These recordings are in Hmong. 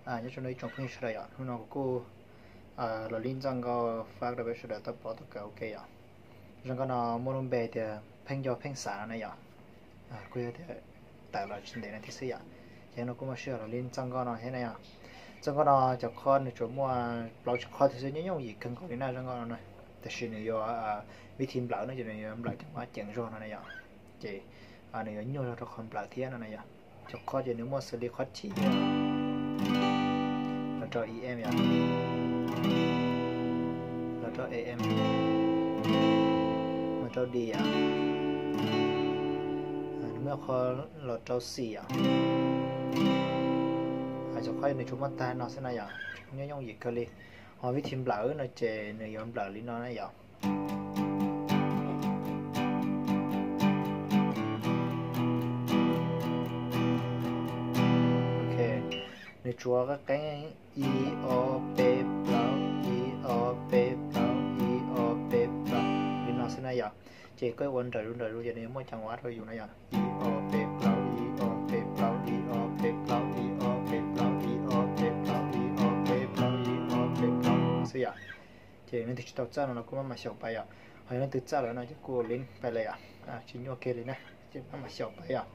Nyob zoo ib tsoom phooj ywg sawv daws yom, hnub no kuv kuj los lib txoj nkauj fab rau peb sawv daws tau pom tau kawm ua ke yom. Zaj nkauj no muaj lub npe tias Pheej Nco Pheej Xav no na yom. Kuj yog tias tawm los tsis ntev no thiab xwb yom. Ces no kuj muaj sij hawm los lib txoj nkauj no thiab na yom. Txoj nkauj no cov chord nws tsuas muaj plaub tsib qhov thiab xwb, nyob yooj yim kawg nkaus li na zaj nkauj no na. Tiam sis nws yuav vib thi nplawm no ces nws yuav nplawm cov qhov ceev zog no na yom. Ces nws yuav nyuaj zog rau qhov nplawm thiab no na yom. Cov chord ces nws muaj xws li qhov chim los rau E M yom, los rau A M, los rau D yom, nws muaj qhov los rau C yom. Cov chord nws tsuas muaj tag no xwb na yom, nyob yooj yim kawg li. Ho vib thi nplawm no ces nws yuav nplawm li no na yom. Ok, nws tsuas qeeb qeeb ib ob peb plaub, ib ob peb plaub, ib ob peb plaub li no xwb na yom. Ces koj ua nrawm zus nrawm zus ces nws yuav muaj cov qhov rau yus na yom. Ib ob peb plaub, ib ob peb plaub, ib ob peb plaub, ib ob peb plaub, ib ob peb plaub, ib ob peb plaub, ib ob peb plaub xwb yom. Ces leej twg tsis tau txawj no los kuj maj mam xyaum pais yom. Ho yog leej twg txawj lawm no ces kuj ua li pais li yom, tsis nyuaj kiag li na. Ces maj mam xyaum pais yom.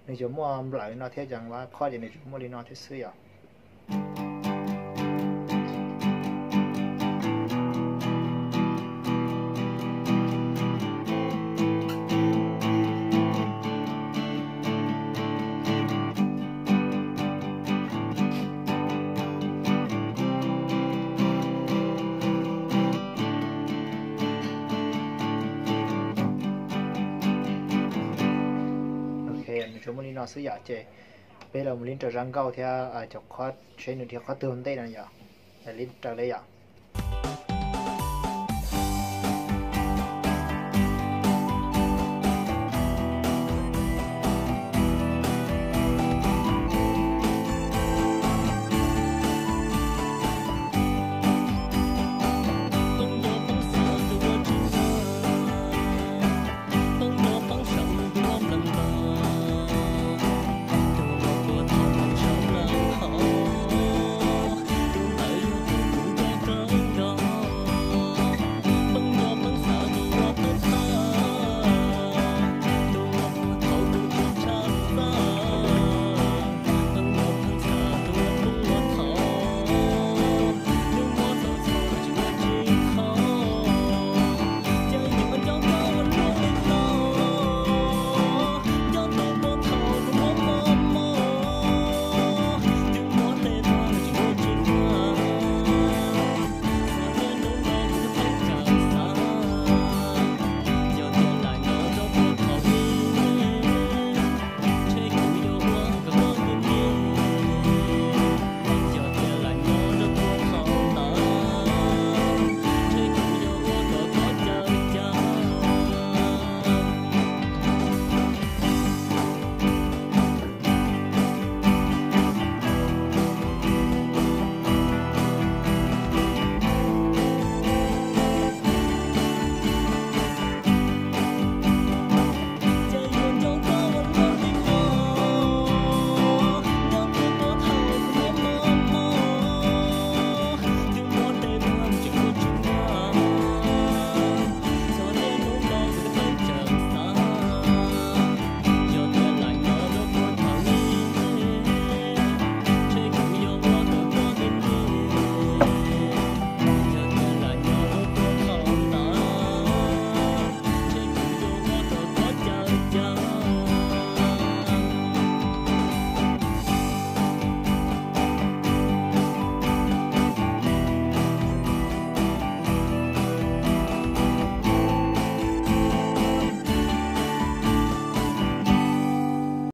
Nws yuav muaj nplawm li no thiab, cov qhov ces nws yuav muaj li no thiab xwb yom. Ok, nws tsuas muaj li no xwb yom. Ces peb los mus lib rau zaj nkauj thiab cov qhov seb nws dhia qhov twg ua ntej no yom. Lib raws li yom.